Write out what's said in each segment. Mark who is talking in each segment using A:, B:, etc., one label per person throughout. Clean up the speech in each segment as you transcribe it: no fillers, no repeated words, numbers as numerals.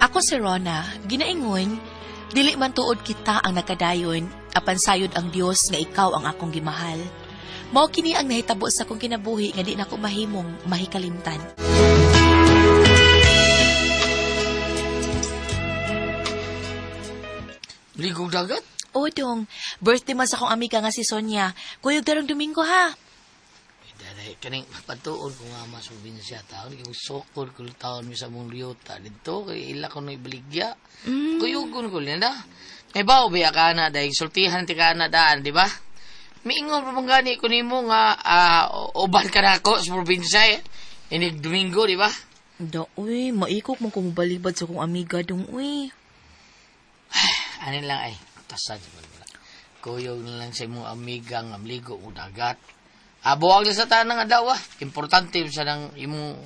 A: Ako si Rona, ginaingon, dili man tuod kita ang nakadayon, apan sayod ang Dios nga ikaw ang akong gimahal. Mao kini ang nahitabo sa akong kinabuhi nga di nako mahimong mahikalimtan.
B: Ligog dagat?
A: O dong, birthday man sa akong amiga nga si Sonia. Kuyog darong Domingo ha.
B: Dahil kaning patuon ko nga mas probinsya taon, kay sokol ko taon mi sa mong liyota didto kay ila ko no ibaligya. Kuyugon ko nila. May bao biya ka na dahil sultihan ti ka na daan, di ba? Miingon pa man gani ko nimo nga uban ka na ako sa probinsya eh. Inig Domingo, di ba?
A: Da, uy, maikok man ko mobalibad sa akong amiga dong, uy.
B: Anin lang ay, tasad man wala. Kuyog na lang sa imong amiga nga mligo og dagat. Buwag lang sa tanang adlaw ah. Importante sa nang imong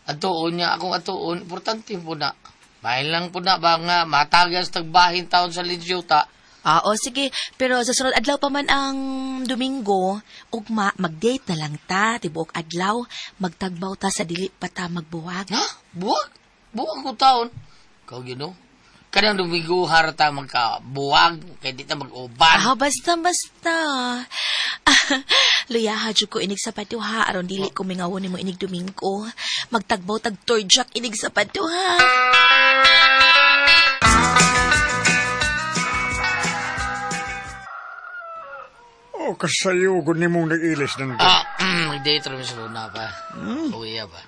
B: atuon niya akong atuon, importante po na. Bahin lang po na ba nga matagas tagbahin taon sa Linsyuta.
A: O sige, pero sa sunod adlaw pa man ang Domingo, ugma mag-date na lang ta, tibuok adlaw, magtagbaw ta sa dili pa ta magbuwag.
B: Ha? Buwag? Buwag ko taon. Ikaw yun no? Kanang Domingo harata magkabuwag, kay di ta mag-uban.
A: Basta, basta. Luyaha, jud ko inig sa ha, aron dili ko mingawon nimo inig Domingo. Magtagbaw tag torjak inig sa ha.
C: Oh, kasayugon ni mong nag-ilis ng
B: Mag-date rin sa luna pa. Uwi ba?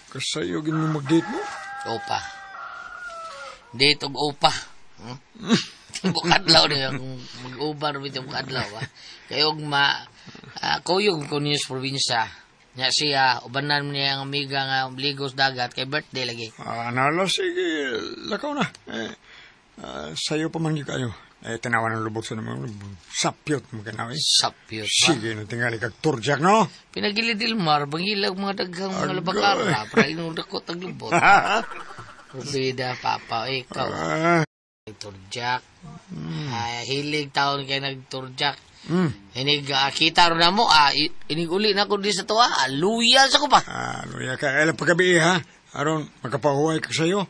C: Kasayugon mo mag-date mo?
B: Opa. Date og opa. Bukadlaw niya. Kung mag-uban rin ito bukadlaw. Kaya og kuyog ko niyo sa probinsya. Nya siya, ubanan niya ang amiga nga ligos dagat kay birthday lagi.
C: Nala, sige, lakaw na. Sayo pa man kayo. Tanawan ng lubog sa naman. Sapyot mo kanaw eh.
B: Sapyot pa.
C: Sige, natingali kag turjak, no?
B: Pinagilid Ilmar, bangilag mga daghang mga labakara para inong dakot ang lubot. Rubida, papa, ikaw. Nagturjak. Hilig taon kay nagturjak. Inig, kita ron na mo, inig uli na ko di sa tuwa. Luya sa ko pa.
C: Luya ka. Alam pagkabi, ha? Aron, makapahuway ka sa'yo.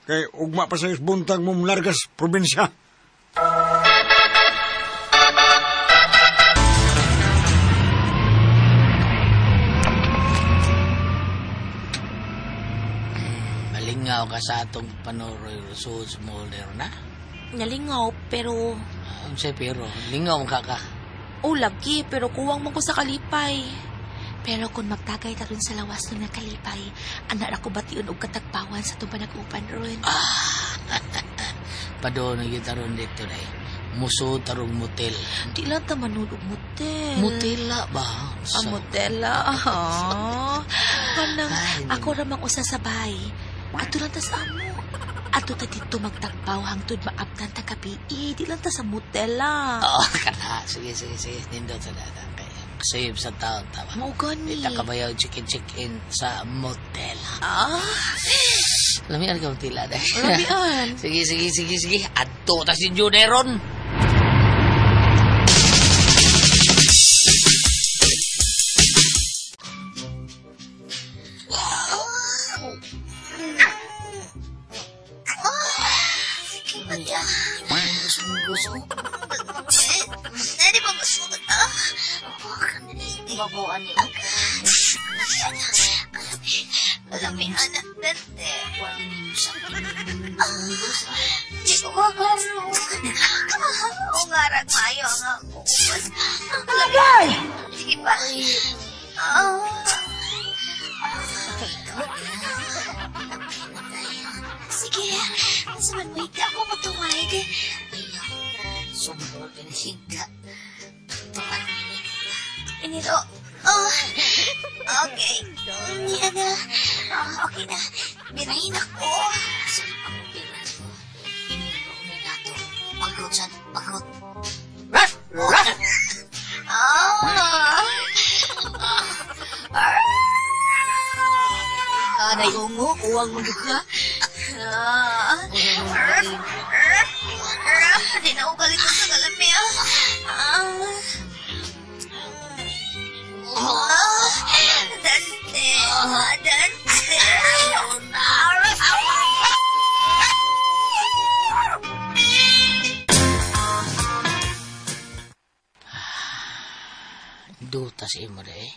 C: Kay ugma pa sa'yo buntag mong largas probinsya.
B: Malingaw ka sa atong panoroy suod sa molder na?
A: Nalingaw, pero...
B: Unsay pero? Lingaw ka ka.
A: Oh, lagi, pero kuwang man ko sa kalipay. Pero kung magtagay ta ron sa lawas ng nakalipay, anak ako bation og katagpawan sa itong panag-upan ron.
B: Padoon na kita ron dito na eh. Muso tarong motel.
A: Di lang ta manood og motel.
B: Motela ba?
A: Ah, motela. Kanang ako ramang usa sa bay. Ato lang ta sa amo. Ato ta dito magtagpaw hangtod maabtan ta gabi. Di lang ta sa motela.
B: Oo, kana. Sige. Nindot sa data. Save sa taon, tama.
A: Mao gani.
B: Di ta kabayaw chicken-chicken sa motel. Lamian ka motela, dahil.
A: Lamian.
B: Sige. Adto ta si Juneron.
D: Di ba masugat ah? Babuan niyo. Alami, anak, dante. Di ko maklaro. Ungarag mayo ang ako. Alagay! Sige pa. Sige, nasaman mo, hindi ako matuwag. Sobrang pinahigda. Iniro. Oh, okay. Yan na. Okay na. Birahin ako. Saan ako birahin ko? Iniro, uminato. Pagod saan? Pagod. Ruff! Ruff! Naiungo. Uwang mo ka. Di na ako galit sa kalami. Dante! Dante!
B: yuta sa imo day.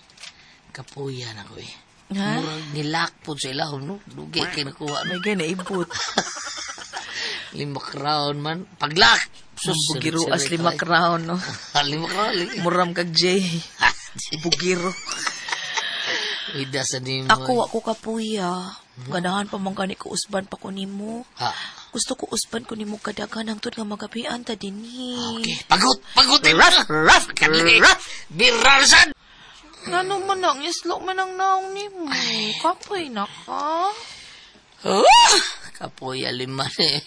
B: Kapuya na ko eh.
A: Ha?
B: Murag nilakpod sa ilahom, no? Dugay kay nakuha.
A: May gana ibot.
B: 5 crown man. Paglak! Sus,
A: Bugiro as
B: sunod-sunod
A: 5 crown, no?
B: 5 crown. Lagi.
A: Muram kag Jay. Bugiro.
B: Ida sa nimo.
A: Ako, ako kapuya. Ganahan pa man gani ko usban pa ko nimo.
B: Ha.
A: Gusto ko usban ko nimo kadaghan hangtod nga magabian ta dinhi.
B: Okay. Pagot! Pagot! Ruff! Ruff! Ruff! Birarsan!
A: Ngano man ang islo man ang naong nimo. Kapoy na ka.
B: Kapoy 5 eh.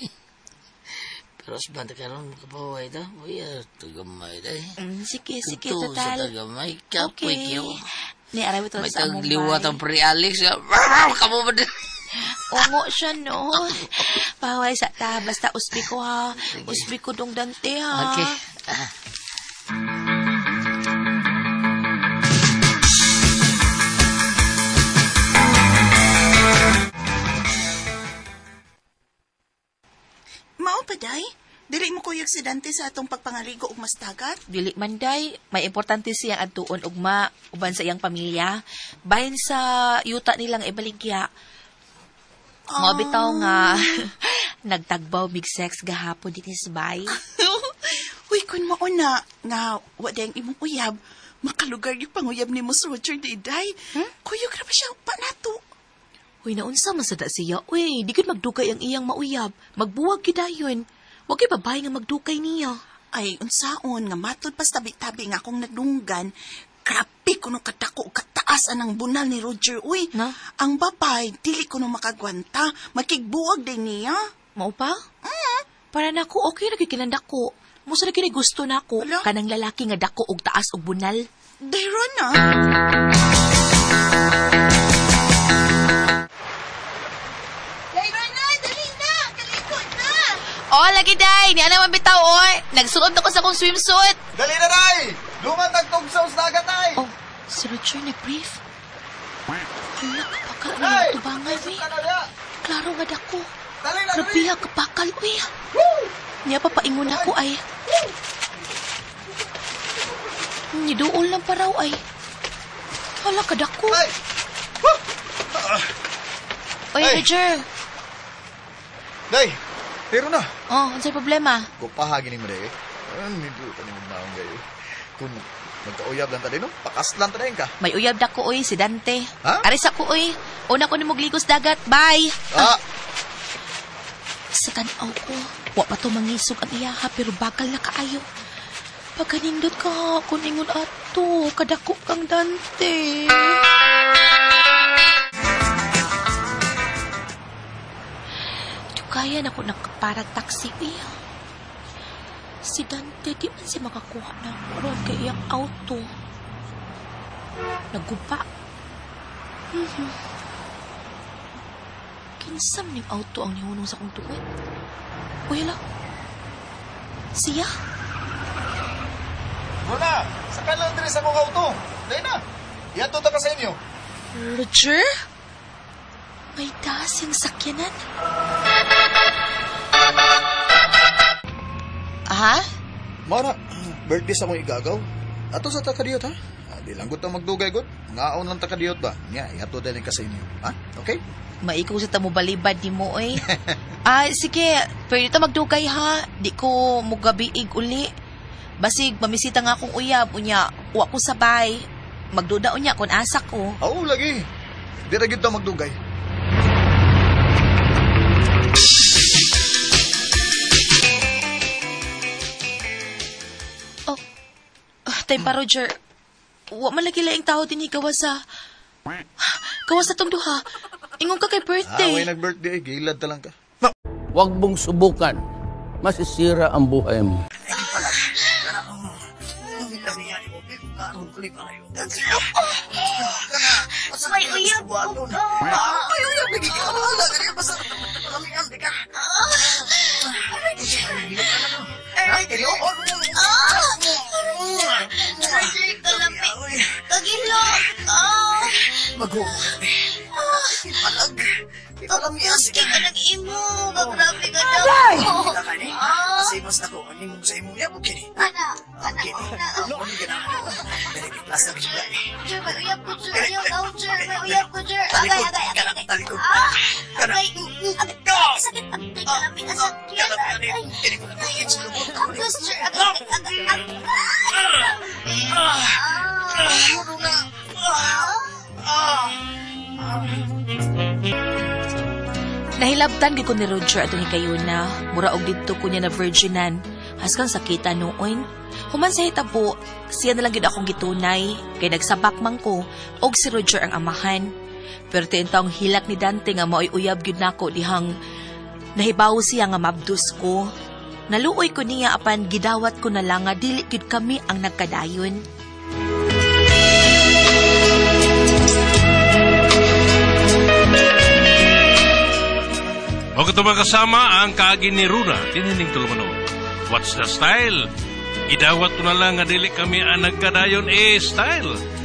B: Pero usban ta karon kapoy ta. Uy, tagamay ta eh.
A: Sige, sige,
B: Ito sa
A: total.
B: tagamay. Kapoy
A: Okay.
B: kiyo.
A: Ni aray ito
B: May
A: sa among
B: tagliwat
A: bay.
B: ang pre Alex. Kamo ba din?
A: Ungo siya, no? Paway sa ta. Basta usbi ko, ha? Usbi ko dong Dante, ha?
B: Okay.
E: Mao pa, day? Dili mo kuyog si Dante sa atong pagpangaligo og mas dagat?
A: Dili man, day. May importante siyang adtuon ugma uban sa iyang pamilya. Bahin sa yuta nilang ibaligya. Mao bitaw nga nagtagbaw big sex gahapon dinhi sa bay.
E: Uy, kun mao na nga wa day ang imong uyab, makalugar yung panguyab ni mo sa Roger Diday. Kuyog ra ba siya pa nato?
A: Uy, naunsa man sada siya. Uy, di gud magdugay ang iyang mauyab. Magbuwag gyud dayon. Wa kay babae nga magdugay niya.
E: Ay, unsaon nga matod pas tabi-tabi nga akong nadunggan, grabe kuno kadako ug kataas anang bunal ni Roger. Uy,
A: Na?
E: ang babay dili kuno makagwanta, makigbuwag din niya.
A: Mao pa? Para nako okay ra gyud kinang dako. Mo sa kini gusto nako
E: Ala?
A: kanang lalaki nga dako og taas og bunal.
E: Dayron na. Dayron na, dali na, kalikot na.
A: Oh, lagi day, ni ana man bitaw oy. Nagsuot na ko sa akong swimsuit.
F: Dali na, day! Lumatagtog sa dagat, day!
A: Oh, si Roger nag-brief. Hala, kapakal na
F: Day!
A: ng tubangan, uy. Klaro nga dako.
F: Dali na, dali!
A: Grabe ha, kapakal, uy. Niya papaingon ako ay. Niduol lang paraw ay. Hala, kadako.
F: Ay!
A: Oy,
F: Ay!
A: Roger.
F: Day! Pero na!
A: Oh, unsay problema?
F: Gupahagin ni mo, day. Nido ka ni mo naong gayo. Kung magkauyab lang ta din, no? Pakaslan ta din ka.
A: May uyab dako oy si Dante.
F: Ha?
A: Aris ako oy. Una ko ni mogligos dagat. Bye.
F: Ah!
A: Sa tan-aw ko, wa pa to mangisog ang iyaha pero bakal na kaayo. Pagkanindot ka, kuningon ato, kadako kang Dante. Kaya na ko nakaparag taxi iya. Si Dante, di man siya makakuha na ron kay iyang auto. Naguba. Kinsam ning auto ang nihunong sa akong tuod? Uy, hala. Siya?
F: Wala! Sakay lang diri sa akong auto. Day na! Iyato ta ka sa inyo.
A: Roger? May das yung sakyanan? Aha?
F: Mara, birthday sa akong igagaw. Ato sa takadiyot, ha? Di lang gud ta magdugay gud. Ngaon lang takadiyot ba? Nya, iyato din ka sa inyo. Ha? Okay?
A: Maikaw sa tamo balibad ni mo, eh. Ah, sige. Pero ito magdugay, ha? Di ko mugabiig uli. Basig, mamisita nga akong uyab. Unya, wa ko sabay. Magduda unya kung asa ko.
F: Oo, lagi. Di ra gyud ta magdugay.
A: Oh, tay pa, Roger. Wa man lagi laing tao dinhi gawas sa... Gawas sa tong duha. Ingon ka kay birthday.
F: Ah, way nag-birthday. Gilad ta lang ka.
G: Huwag mong subukan. Masisira ang buhay mo.
D: May uyab ko ka.
E: Ay, uyab lagi ka. Wala ka basta lamian ka.
D: Roger, kalami. Kagilo.
E: Palag.
D: Pagpus ka ng imo. Magrabe ka daw.
E: Kasi mas nako, ani mo sa imo niya, okay ni.
D: Ana, ana,
E: Okay ni.
D: ana.
E: Ano ganahan? Dali.
C: Asa ka siya?
D: Roger, may uyab ko, Jer. Ayaw na, Jer. May uyab ko, Jer. Agay, agay, agay, agay.
C: Talikod.
D: Ah!
C: Kana.
D: Agay, agay. Agay, sakit. Agay, kalami. Asakit. Agay. Agay, Jer. Agos, Jer. Agay, agay, agay. Agay. Ah.
A: Nahilabtan gyud ko ni Roger atong hikayuna. Mura og didto ko niya na virginan. Haskan sakita noon. Human sa hitabo, siya na lang gyud akong gitunay kay nagsabak man ko og si Roger ang amahan. Pero taong hilak ni Dante nga maoy uyab gyud nako dihang nahibaw siya nga mabdus ko. Naluoy ko niya apan gidawat ko na lang nga dili gyud kami ang nagkadayon.
H: O mga kasama ang kaagi ni Runa, tinining tulumanon. What's the style? Gidawat ko na lang nga dili kami ang nagkadayon eh style.